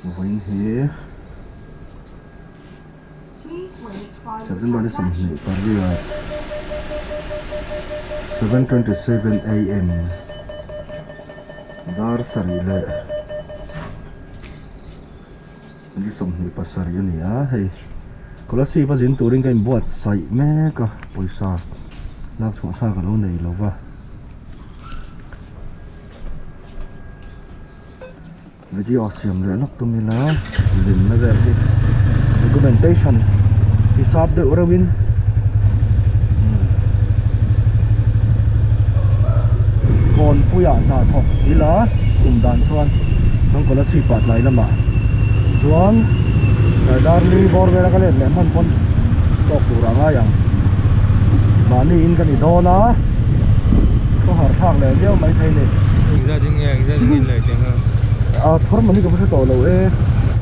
Vawiin hi September ni 28 7:27 am dar sarih leh ni 27 a ni a hei Kolasib a zin turin ka inbuatsaih mek a pawisa lak chhuah sa ka lo nei lo va. Video siam leh lawk tum ila zinna vel hi documentation hisap deuh reuh in kawnpui ah hna thawk ila kum dan chuan chuan Kolasib ah tlai lamah chuan Darli bawr vel a ka let leh hman pawn tawk tur ah ngai ang mahni in ka ni dawn a khawhar thlak leh viau mai thei ni. Engzat in nge engzat in nge in lei teng a? A thawr mani ka va hre tawh lo e.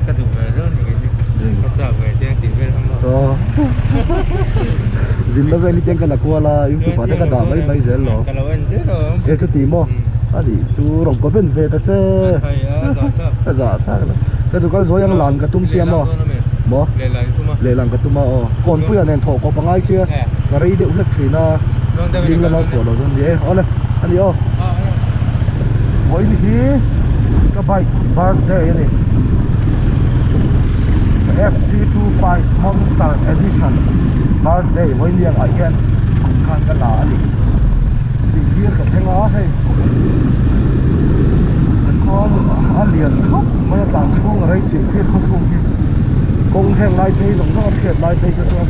Ka duh ve reuh ni kei chu. Ka chak ve chiang tih vel kha maw. Aw. Zinna vel hi tiang ka la kual a youtube ah te ka dah mai mai zel lo. Ka lo en zel lo. E chuti maw? A nih chu rawn comment ve ta che. A thai a zah thlak. A zah thlak lo. Ka chu kal zuai ang lan ka tum sia maw? Maw? Lehlang i tum a. Lehlang ka tum a aw. Kawnpuia nen thawh kawp a ngai sia. Ka rei deuh hlek thin a. Zing lama chhuah loh chuan ni e. Awle a ni aw. Vawiin hi ka bike birthday a ni. FC25 Monster Edition birthday vawiin ni angah hian kum khan ka la a ni. Sihphir ka thleng a hei. Kan khua a lian khawp mai a tlan chhung a rei sihphir khaw chhung hi kawng heng lai phei zawng zawng a chhiat lai phei kha chuan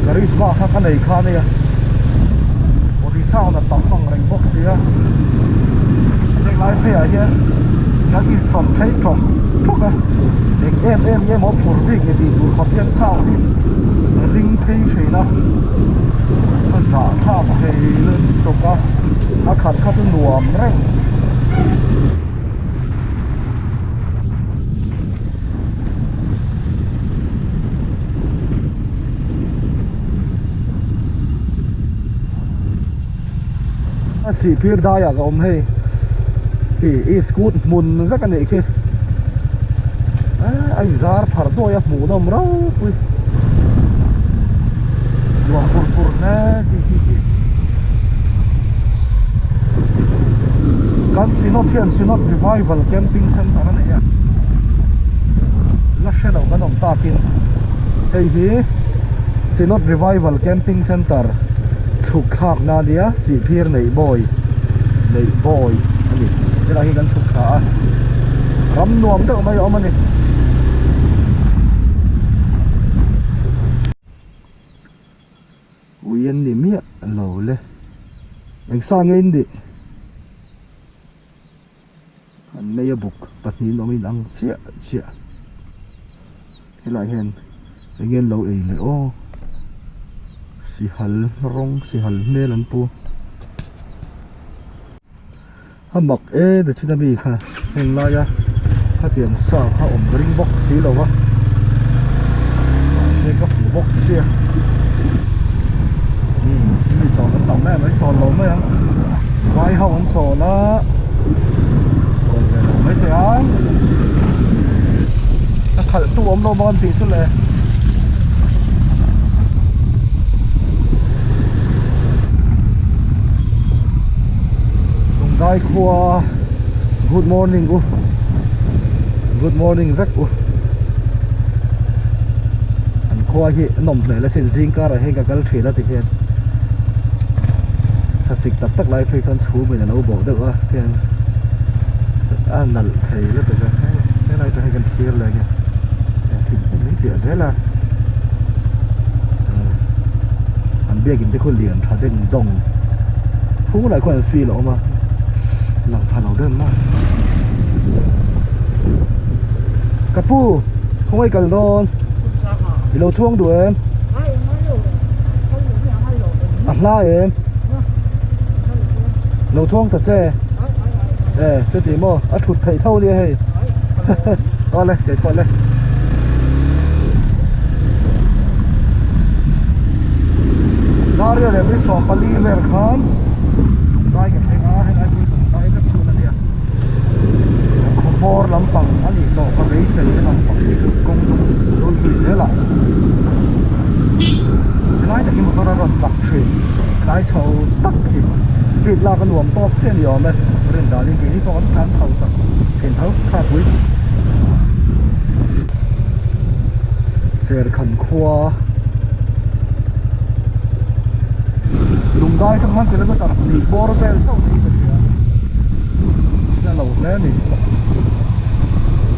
Karizma kha ka nei kha ania body sound a tam ang reng bawk sia heng lai phei ah hian kan insawm phei tawk tawk a eng em em nge maw phur bik ni tih tur khawp hian sound hi a ring phei thin a a zahthlak thei lutuk a a khat kha chu nuam reng. A sihphir daiah ka awm hei khi i scoot hmun vek a nih khi a inzar pharh duai a hmuhnawm ropui nuam pur pur hle khi khi khi kan Synod hian Synod Revival Camping Centre a nei a la hre lo kan awm takin hei hi Synod Revival Camping Centre chhuk thlak na ania Sihphir neih bawi neih bawi a ni helai hi kan chhuk thla a ram nuam deuh mai a awm a ni. Ui an ni miah lo le eng sa nge in nih an mei a buk pahnihin awm in ang chiah chiah helaiah hian eng nge an lo ei leh aw sihal rawng sihal hmel an pu a mak e ti chin a mi kha heng laia khatiang sa kha awm ring bawk si lo va mahse ka hmu bawk sia umm mi chawl an tam em mai chawl lo mai ang vai ho an chawl a chawl ve lo mai teh ang a khalh tu awm lo maw an tih chu le. Lungdai khua good morning u good morning vek u an khua hi nawm hmel asin zing karah hian ka kal thin a ti hian thlasik tak tak lai phei chuan chhum in alo bawh deuh a tiang a nalh thei lutuk a helai atang hian kan thlir leh ang e thing min piah zel a an biakin te khu lian tha deng dawng phung lai khuan feel a awm a lang pha lo deuh maw ka pu khawngaih kal dawn i lo chuang duh em a hla em lo chuang ta che e chuti maw a thut theih tho nia hei awle kei pawh le Daria leh mi 14 vel khan lungdai ka thleng a helai pawh hi lungdai vek thun a nia khaw hmawr lam. lampang a nih tawh ka beisei helam pang hi chu kawng dung zul zui zel a helai tak hi motor a rawn chak thin helai chho tak hi speed lak a nuam tawk chiah a ni awm e rin dan in keini pawh kan tlan chho chak thin tho kha pui Serkhan khua Lungdai atang khan kilometer hnih bawr vel chauh niin ka hria a lo hle a ni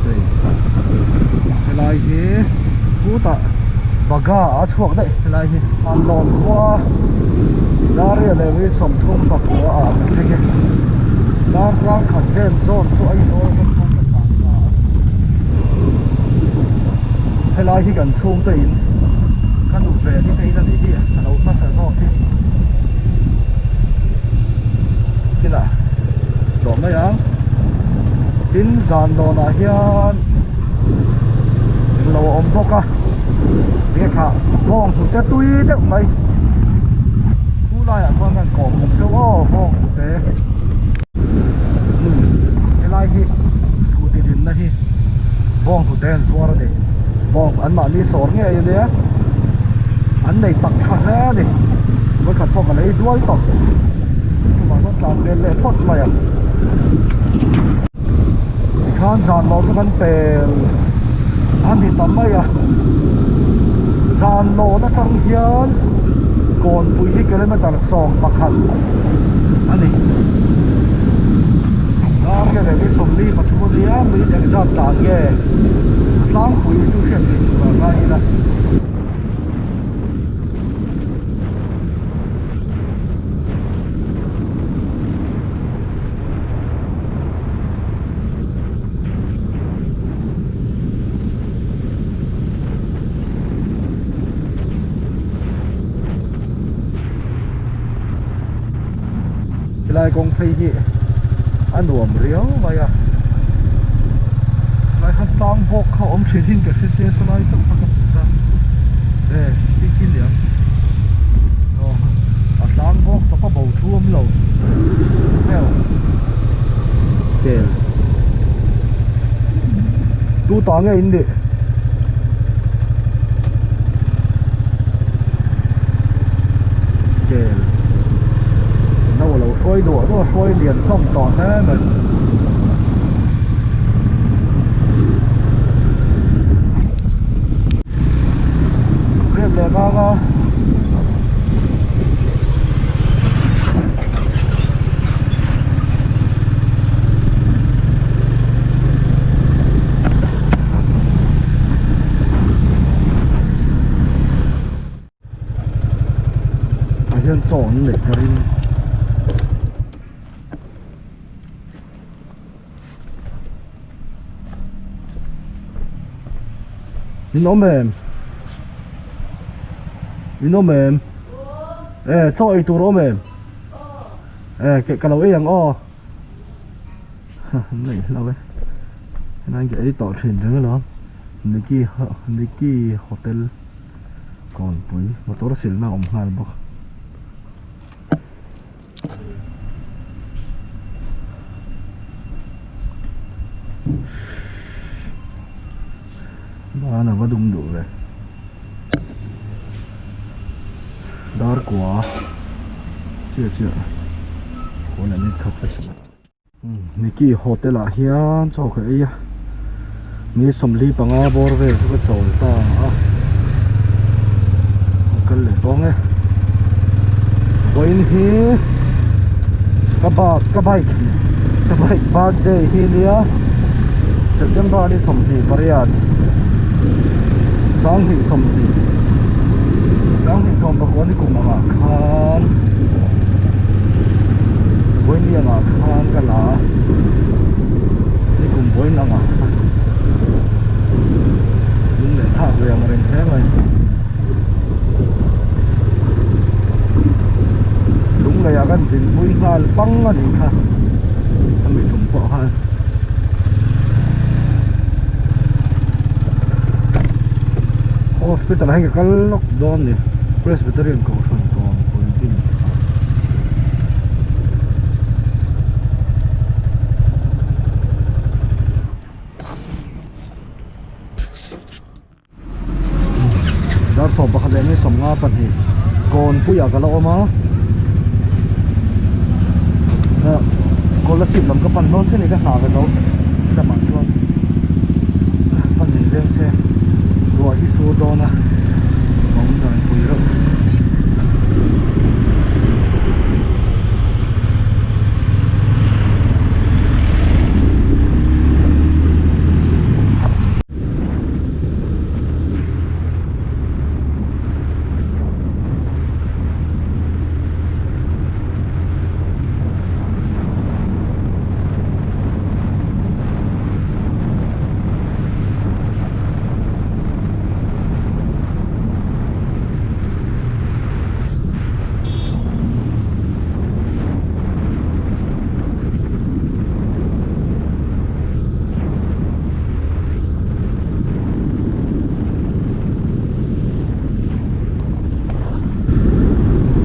hei helai hi khutah Bagha a chhuak daih helai hi Anlawn khua Daria leh Wisawmthum pakua ah ka thleng e Darkar khat zen zawn chu Aizawl atang khan ka tlan ta a helai hi kan chhungte in ka nu ve ni te in a nih hi a lo hmasa zawk hi kinah tlawh mai ang tin zan dawnah hian englo a awm bawk a enge kha bawng hnute tui deuh mai khu laiah khuan kan kawh hmuh cheu aw bawng hnute umm helai hi scooty dinna hi bawng hnute an zuar a ni bawng an mahni sawr ngei a nia an nei tak tha hle a ni vawikhat pawh ka lei duai tawh chuvang chuan tlan vel leh phawt mai a tikhan zan lo chu kan pel a ni ta mai a zan lawn atang hian kawnpui hi kilometer 11 a ni dar nge leh 23 a nia min engzat dan nge a tlangpui chu hriat theih tur a ngai ila. Helai kawng phei hi a nuam riau mai a helai khan tlang bawk kha awm thin in ka hre sia sawlai chauh kha ka hmu ta e khi khi liam aw a tlang bawk tawp a bo thu awm lo heo tel tu ta nge in nih. Kel no a lo hruai duah duah a hruai lian hlawm tawh hle mai. Riat leh vang a. Tah hian chaw an neih ka ring. In awm em? In awm em? E chaw ei tur awm em? E ka lo ei ang aw. An neih hlauh e helai ka ei tawh thin reng alawm Niki Niki hotel kawnpui motor silna a awm nghal bawk. Ban a va dum duh ve dar kua chiah chiah khawn an in khat a chhun Niki hotel ah hian chaw ka ei a ni 45 bawr vel chu ka chawl ta a ka kal leh tawng e vawiin hi ka bak ka bike ka bike birthday hi nia September ni 28 20 2019 ni kum angah khan vawiin angah khan ka la a ni kum vawiin angah khan lung leh thlak ve ang reng hle mai lung lei ah kan zin pui nghal pang a nih kha a mi tum pawh khan. Hospital ah hian ka kal lawk dawn a ni Presbyterian Kohhran kawn pui din thar. Sawmpakhat leh ni sawmnga pahnih kawnpuiah ka la awm a ah Kolasib lam ka pan dawn chiah a ni ka hna ka zo lamah chuan pan in leng se ruah hi sur dawn a awm dan pui reuh.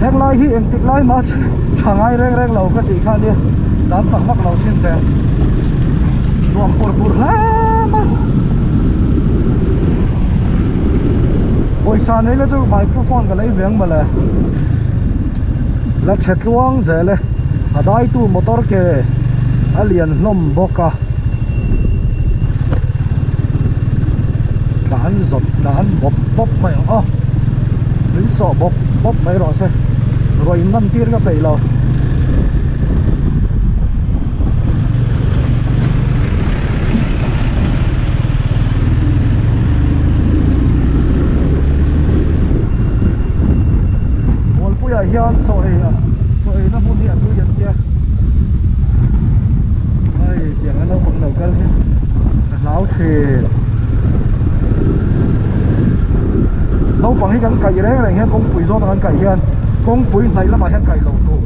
Heng lai hi engtik lai mah tha ngai reng reng lo ka tih kha nia dan chak vak lo sin te nuam pur pur hle mai pawisa nei la chu microphone ka lei ve ang mawle la chhe tluang zel e a daitu motor ke a lian hlawm bawk a tlan zawt tlan bawp bawp mai ang aw min sawh bawp bawp mai rawh se ruah in lan tir ka peih lo. Mualpuiah hian chaw ei chaw eina hmun hi a tui an tia hei tiang a naupang lo kal hi ka hlau thin naupang hi kan kaih reng reng hian kawngpui zawn a kan kaih hian kawngpui hnaih lamah hian kaih loh tur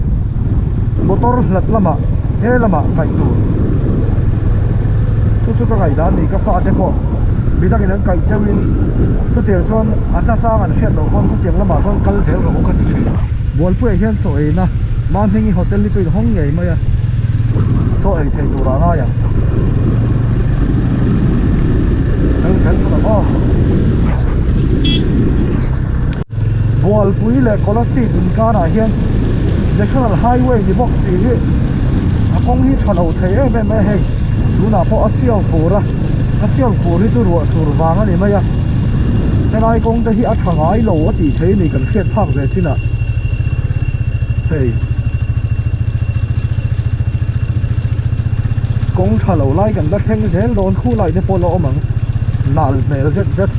motor hlat lamah he lamah kaih tur chu chu ka ngaih dan a ni ka fate pawh midangin an kaih cheuhin chutiang chuan a hna chang an hriat loh pawn chutiang lamah chuan kal zel rawh u ka ti thin. Bualpuiah hian chaw eina Mahmingi hotel hi chu in hawng ngei mai a chaw ei thei tur ah ngai ang kal zel phawt ang aw. Bualpui leh Kolasib inkarah hian National Highway ni bawk si hi a kawng hi tha lo thei em em mai a hei tunah pawh a chiau fur a a chiau fur hi chu ruah sur vang a ni mai a helai kawng te hi a tha ngai lo a tih theih a ni kan hriat phak ve chinah hei kawng tha lo lai kan la thleng zel dawn khulai te pawh la awm ang nal hmel zet zet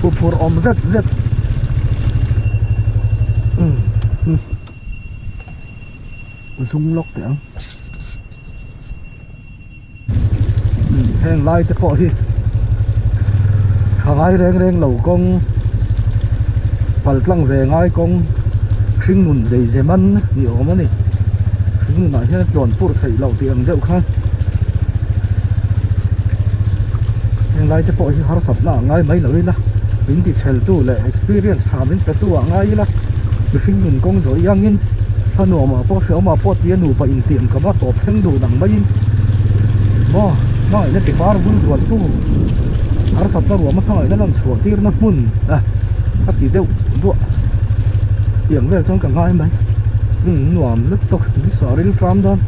huphurh awm zet zet zung lawk teh ang heng lai te pawh hi tha ngai reng reng lo kawng pal tlang ve ngai kawng hring nun zei zem an ni awm a ni hring nun ah hian a tluan pur theih loh tih ang deuh khan heng lai te pawh hi harsat na ah ngai mai lo ila min ti chhel tu leh experience tha min pe tu ah ngai ila mihring nun kawng zawh iangin thla nuam ah pawh hreawm ah pawh tia nupa intiam ka va tawp thleng dun ang maiin maw hmangaihna ti par vul zual tu harsat na ruam a hmangaihna lan chhuah tir na hmun a ka ti deuh duah tiang vel chuan ka ngai mai umm nuam lutuk saw ril tram dawn.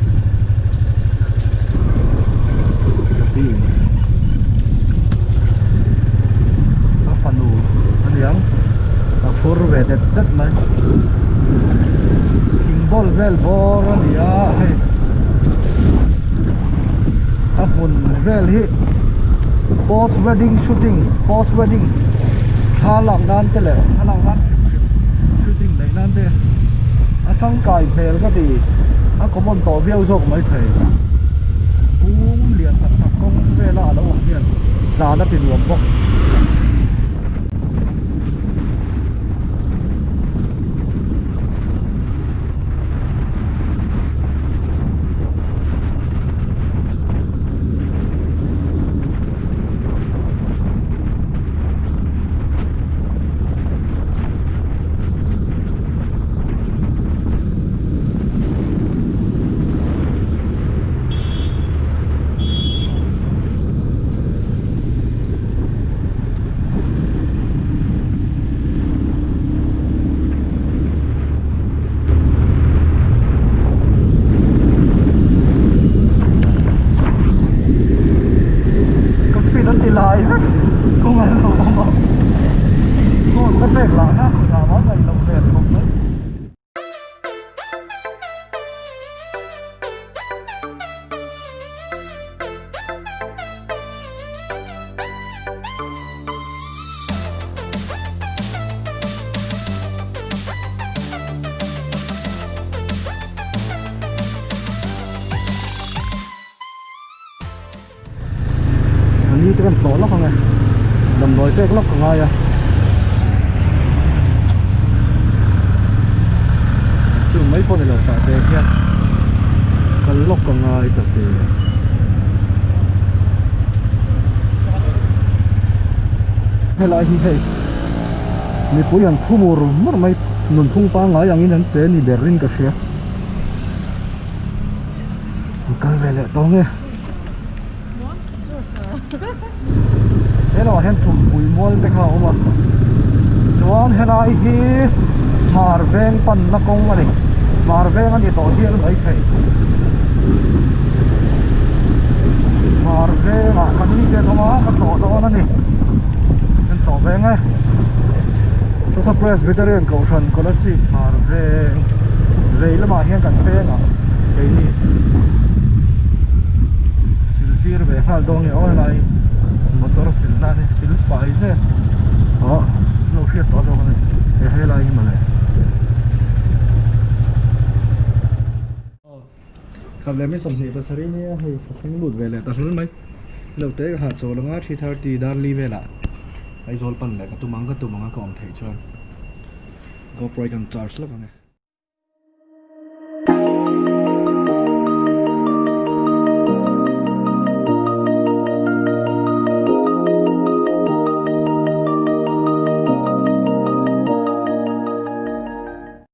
A fanu a niang a phur ve det det mai thing bawl vel bawr a ni a hei a hmun vel hi post wedding shooting post wedding thla lak nan te leh thla lak nan hrim hrim shooting neih nan te a tangkai hmel ka ti a common tawh viau zawk mai thei bung lian tak tak kawng vela a lo awm hian tlan a ti nuam bawk. fai vek kawng an lo awm a phone ka pek lah kha engah mah ngaih loh hmel khawp mai. Ni te kan tlawh lawk ang e damdawi pek lawk ka ngai a chu mai pawh ni lo tah te hian kal lawk ka ngai ta te. Helai hi hei mipui an phu mur mur mai nunphung pangngai angin an che ni berin ka hria. Kal ve leh tawh nge helaiah hian ṭumpui mual te kha a awm a chuan helai hi hmar veng panna kawng a ni hmar veng a ni tawh hial maithei hmar vengah ka nui te an awm a ka tlawh dawn a ni kan tlawh veng e Sasa Presbyterian Kohhran Kolasib hmar veng vei lamah hian kan peng ang keini sil tir ve nghal dawn nge aw helai motor sil na ani sil fai zel aw lo hriat tawh zawk ani he helai hi mawle. Khat leh mi 27 nia hei ka thleng lut ve leh ta hlul mai lo te ka hah chawl anga 3:30 dar li velah Aizawl pan leh ka tum ang ka tum ang a ka awm theih chuan GoPro hi kan charge lawk ang e.